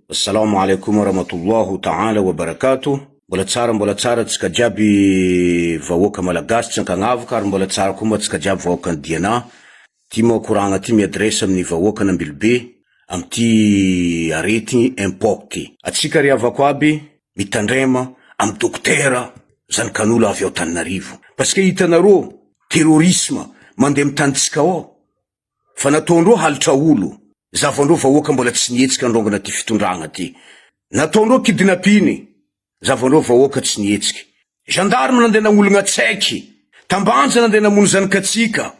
Assalamu alaikum warahmatullahu ta'ala wabarakatuh. Mbola tsara mbola tsara tsika jiaby vahoaka malagasy tsy ankagnavaka ary mbola tsara koa moa tsika jiaby vahoakan'i Diana. Ty moa koragna ty mi-adresse amin'ny vahoakan'Ambilobe amin'ity aretigny Mpox ty. Atsika ry havako aby mitandrema amin'ny dokotera zanakan'olo avy ao Antananarivo. Parce que hitanareo terrorisme mandeha amin'ny tanintsika ao. Fa nataondreo halitra olo, zavandreo vahoaka mbola tsy nihetsika androngana ty fitondragna ty. Nataondreo kidnapping, zavandreo vahoaka tsy nihetsika. Gendarme nandeha nagnologna tsaiky, tambanja nandeha namono zanakatsika,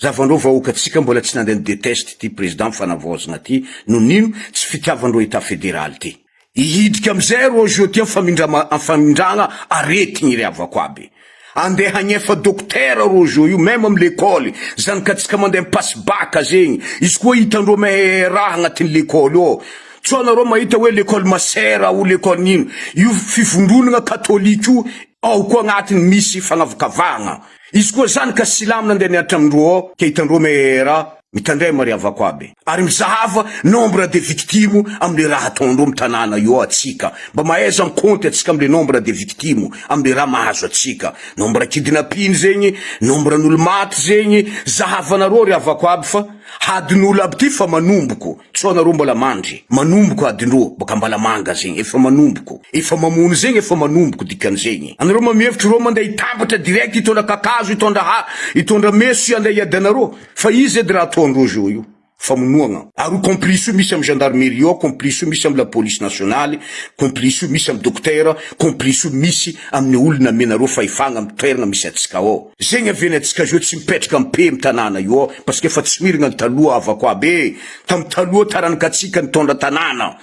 zavandreo vahoakatsika mbola tsy nandeha ni-deteste ty président fanavaozagna ty noho nino tsy fitiavandreo etat federaly ty. Hihidika amizay rô zio ty am famindragna aretigny ry havako aby. Andeha hagnefa dokotera rô zio io meme am lekôly, zanakatsika mandeha mipasy bac zegny, izy koa hitandreo me raha agnatin'ny lekôly ao, tsô anareo mahita hoe lekôly masera ou lekôly nino, io fivondronagna katôlika io ao koa agnatiny misy fagnavakavahagna. Izy koa zany ka silamo nandeha nianatra amindreo ao ke hitandreo me raha, mitandrema ry havako aby. Ary mizahava nombre de victime amle raha ataondreo am tanàna io ao atsika. Mba mahaiza mi-compte atsika amle nombre de victime amle raha mahazo atsika. Nombre kidnapping zegny, nombre n'olo maty zegny, zahavanareo ry havako aby fa hadin'olo aby ty fa manomboko. Sao anareo mbola mandry. Manomboko adindreo boka Ambalamanga zegny efa manomboko. Efa mamono zegny efa manomboko dikan'zegny. Anareo ma mihevitry reo mandeha hitambatra direct hitondra kakazo hitondra ha hitondra meso sy andeha hiady anareo. Fa iza edy raha ataondreo zao io? Famonoagna. Ary io complice io misy am gendarmerie ao, complice io misy am la police nationale, complice io misy am dokotera, complice io misy aminy olona amenareo fahefagna am toeragna misy atsika ao. Zegny avy any atsika zao tsy mipetraka am paix am tanàna io ao parce que efa tsy miragna ny taloha havako aby e! Tam taloha taranakatsika nitondra tanàna.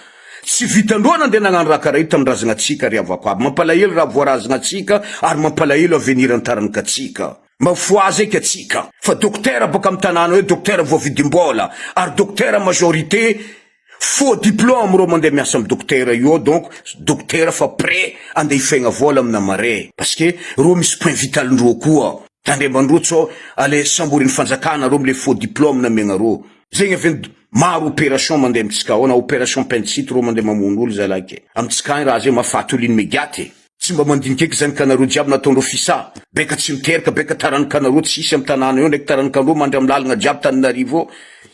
Tsy vitandreo nandeha nagnano raha karaha io tam razagnatsika ry havako aby. Mampalahelo raha voarazagnatsika ary mampalahelo avenir ny taranakatsika. Mba fohaza eky atsika fa dokotera boka am tanàna eo dokotera voavidim-bola ary dokotera majorité faux diplôme reo mandeha miasa am dokotera io ao donc dokotera fa prêt andeha hifegna vola amina marais parce que reo misy point vital ndreo koa tandremandreo tsao ale samborin'ny fanjakana reo amle faux diplôme namegna reo zegny avy maro opération mandeha amitsika ao na opération pentsity reo mandeha mamono olo zalahy ke amitsika agny raha zay mahafaty olo immédiat e. Tsy mba mandinika eky zany kanareo jiaby nataondreo fisa beka tsy miteraka beka taranikanareo tsisy am tanàna eo ndraiky taranikanreo mandry am lalagna jiaby taninarivo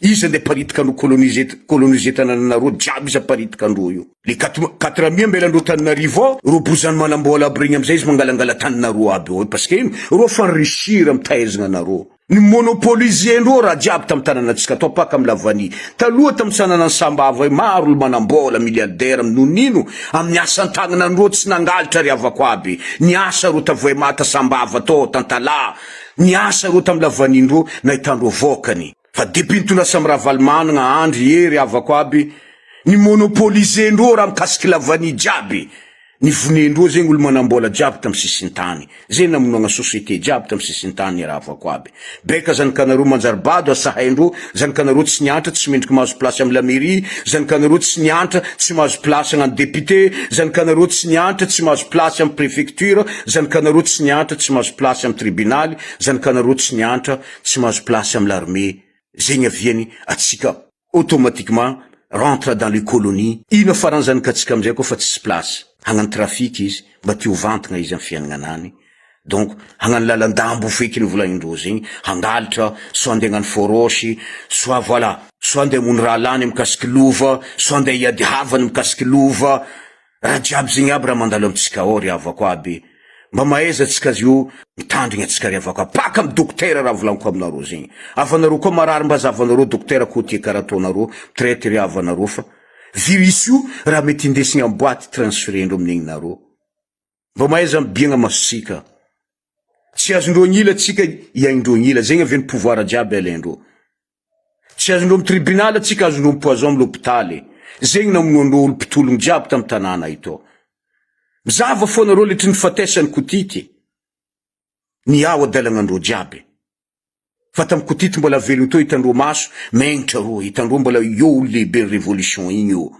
eo iza nde aparitaka coloniser coloniser tanànanareo jiaby izy aparitaka andreo io le quatre quatre mille ambelandreo taninarivo ao reo bozany manambola aby regny amizay izy mangalangala taninareo aby eo parce que ino reo fa réussir am tahaizagna anareo ny monopoliser-ndreo raha jiaby tamy tanànantsika atao paka amy lavany taloha tamy tsananany sambava io maro olo manambola milliardaire aminonino amin'ny asan-tagnanandreo tsy nangalatra ry havako aby ny asa reo tavoay mata sambava tao tantala ny asa reo tamy lavanindreo nahitandreo vokany fa depuis nitondrasa amy Ravalomanana Andry Hery havako aby ny monopoliser-ndreo raha mikasiky lavany jiaby ny vonendreo zegny olo manambola jiaby tamy sisintany zay namonoagna société jiaby tamy sisintany raha havako aby beka zanakanareo manjary bado asahaindreo zanakanareo tsy niantra tsy mendriky mahazo place amy la mairie zanakanareo tsy niantra tsy mahazo place agnano député zanakanareo tsy niantra tsy mahazo place amy préfecture zanakanareo tsy niantra tsy mahazo place amy tribunaly zanakanareo tsy niantra tsy mahazo place amy l'armée zegny aviany atsika automatiquement rentre dans les colonies ino afaran'ny zanakatsika amizay koa fa tsisy place hagnano trafic izy mba ty ho vantagna izy amy fiaignana anany donc hagnano lalandambo feky ny volagnindreo zegny hangalatra soit andeha hagnano forosy soit voilà soit andeha hamono raha lany mikasiky lova soit andeha hiady havany mikasiky lova raha jiaby zegny aby raha mandalo amitsika ao ry havako aby mba mahaiza atsika azy io mitandrigna atsika ry havako aby paka amy dokotera raha volaniko aminareo zegny avanareo koa marary mba zavanareo dokotera koa tia karaha ataonareo traite ry havanareo fa virus io raha mety indesigna amy boîte transférendreo amin'igninareo mba mahaiza mibiagna masosika tsy azondreo agnila atsika iaindreo agnila zegny avy ny pouvoir jiaby alaindreo tsy azondreo amy tribunal atsika azondreo amy poison amy l'hôpitaly zegny namonoandreo olo mpitologno jiaby tamy tanàna ito mizava foanareo letry ny fatesany kotity ny ao adalagnandreo jiaby fa tamy kotity mbola velogno teo hitandreo maso magnitra ro hitandreo mbola eo olo lehibe ny révolution igny io.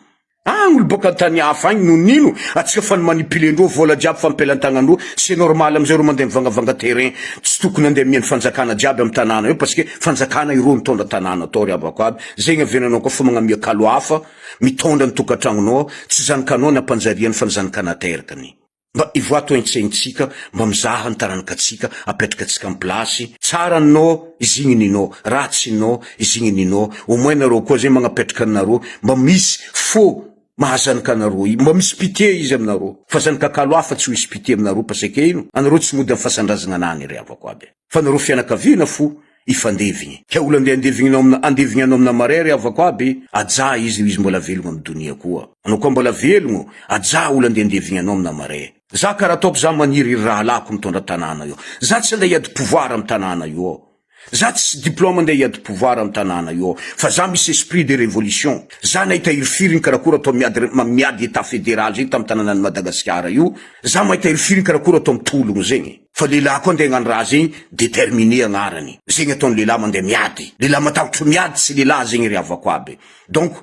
Agny olo boaka antany hafa agny no nino atsika fa ni-manipuler-ndreo vola jiaby fa ampelantagnandreo, c'est normal amizay reo mandeha mivangavanga terrain, tsy tokony andeha amian'ny fanjakana jiaby am tanàna eo parce que fanjakana ireo mitondra tanàna tao ry havako aby, zegny avenanao koa fa magnamia kalo hafa mitondra ny tokantragnonao, tsy zanakanao ny ampanjariany fa ny zanaka naterakany. Mba ivoaha toentsaintsika mba mizaha ny taranakatsika apetrakatsika am place, tsara no izigny ninô, ratsy no izigny ninô, au moins nareo koa zegny magnapetraka anareo mba misy fô maha zanaka anareo io, mba misy pitié izy aminareo, fa zanaka kalo hafa tsy ho hisy pitié aminareo parce que ino, anareo tsy mody am fasandrazagna anany ry havako aby, fa nareo fianakaviana fo ifandevigny, ke olo andeha andevigninao amina andevigny anao amina marais ry havako aby, ajà izy izy mbola velogno am donia koa, anao koa mbola velogno, ajà olo andeha andevigny anao amina marais. Za kara ataoko za maniry ry rahalahiko mitondra tanàna io, za tsy andeha hiady pouvoir am tanàna io ao, za tsisy diplôme andeha hiady pouvoir am tanàna io ao, fa za misy esprit de révolution, za nahita hirifiry ny karakory atao miady miady etat fédéral zegny tam tanànan'i Madagasikara io, za mahita hirifiry ny karakory atao mitologno zegny. Fa lehilahy koa andeha hagnano raha zegny déterminé agnarany, zegny ataony lehilahy mandeha miady, lehilahy matahotro miady tsy lehilahy zegny ry havako aby, donc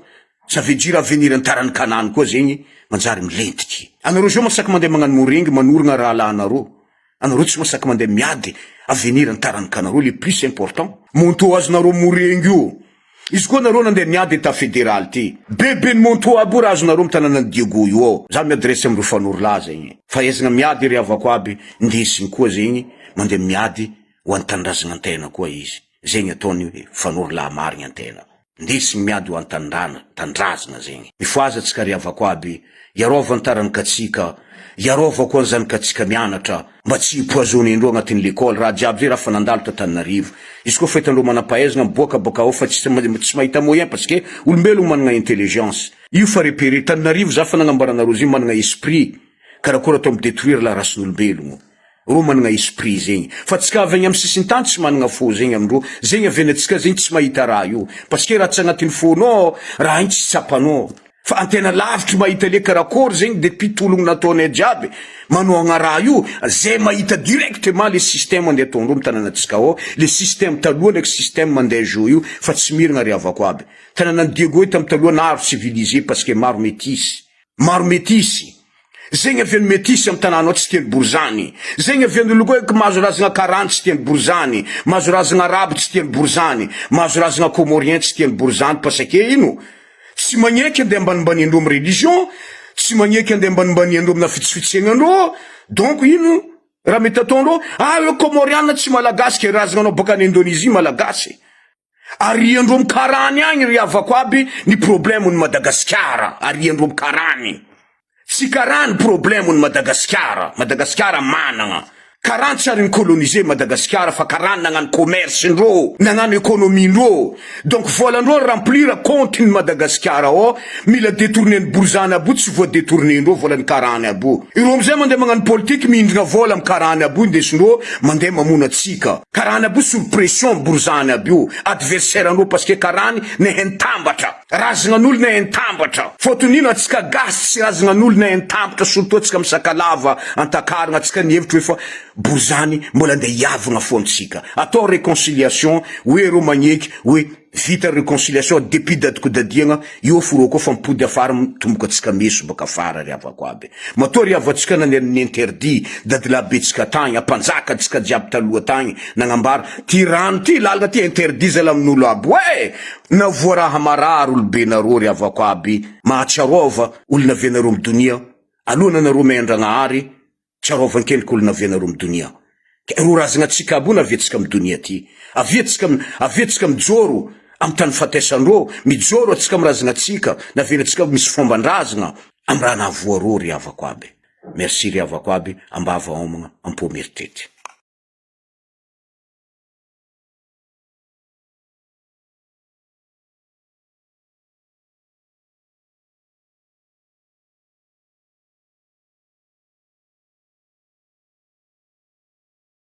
ça veut dire avenir ny taran'ny kanany koa zegny manjary milentiky. Anareo zao masaky mandeha magnano morengy manorigna rahalahinareo, anareo tsy masaky mandeha miady avenir ny taranakanareo le plus important. Manteau azonareo morengy io Izy koa nareo nandeha niady etat federal ty. Bebe ny Monto aby io raha azonareo am tananan'i Diego io ao. Za mi-adresse amreo fanorolahy zegny. Fahaizagna miady ry havako aby ndesigny koa zegny mandeha miady ho an'ny tanindrazagna antena koa izy. Zegny ataony fanorolahy marigny antena. Ndesigny miady ho an-tanindrana, tanindrazagna zegny. Mifohaza tsika ry havako aby Iarova ny taranakatsika, iarova koa ny zanakatsika mianatra mba tsy hi-poisonner-ndreo agnatin'ny lekôly, raha jiaby zay raha fa nandalo t'Antananarivo. Izy koa fa hitandreo manam-pahaizagna miboaka bôka ao fa tsy tsy mahita moyen parce que olombelogno managna intelligence. Io fa repérer Tananarivo za fa nagnambaranareo zay managna esprit karakôry atao mi-detruire la race-n'olombelogno. Reo managna esprit zegny fa tsika avy agny am sisintany tsy managna fô zegny amindreo zegny avy any atsika zegny tsy mahita raha io parce que raha tsy agnatin'ny fônao raha igny tsy tsapanao fa antena lavitry mahita le karakôry zegny depuis tologno nataonay jiaby manohagna raha io zay mahita directement le système andeha ataondreo am tanànatsika ao le système taloha ndraiky système mandeha zao io fa tsy miragna ry havako aby tanànan'i Diego io tam taloha naro civilisé parce que maro metisy Maro metisy. Zegny avy any metisy am tanàna ao tsy tiany borizany. Zegny avy any olo koa mahazo razagna karany tsy tiany borizany, mahazo razagna arabo tsy tiany borizany, mahazo razagna comorien tsy tiany borizany parce que ino? Tsy magneky andeha ambanimbaniandreo am religion, tsy magneky andeha ambanimbaniandreo amina fitsifitsegnandreo, donc ino raha mety ataondreo? Ah eo comoriana tsy malagasy ke razagnanao baka any Indonesie malagasy. Ariandro am karany agny ry havako aby ny problème ny Madagasikara ariandro am karany tsy karany problème ny Madagasikara Madagasikara managna karany tsy ary ni-coloniser Madagasikara fa karany nagnano commerce ndrô nagnano économie ndrô donc vola ndrô remplir compte ny Madagasikara ao mila detourner ny borizany aby io tsy voa detourner ndrô volan'ny karany aby io ireo amizay mandeha magnano politique mihindrigna vola am karany aby io indesindrô mandeha mamono atsika Karany aby io sous pression borizany aby io adversaire anao parce que karany nehe nitambatra razagnan'olo nehe nitambatra fotony ino atsika gasy tsy razagnan'olo nehe nitambatra surtout atsika misakalava antakaragna atsika nihevitra hoe fa borizany mbola andeha hiavagna fo antsika atao reconciliation hoe reo magneky hoe Vita reconciliation depuis dadikodadiagna io fo reo koa fa mipody afara mitomboka tsika meso baka afara ry havako aby matoa ry havatsika nandeha ni interdit dadilahy betsika tagny ampanjaka tsika jiaby taloha tagny nagnambara ty rano ty lalagna ty interdit zala amin'olo aby oe navoa raha marary olobe nareo ry havako aby mahatsiarova olo navianareo am donia aloha nanareo meandragnahary Tsarovan kendriko olona avy anareo am donia ka ro razagna tsika aby ona avy atsika am donia ty avia tsika avia tsika mijoro am tany fatesan-drô mijoro atsika am razagna tsika navela tsika misy fomban-drazagna am raha nahavoa rô ry havako aby merci ry havako aby ambava homagna am-po mieritreritry.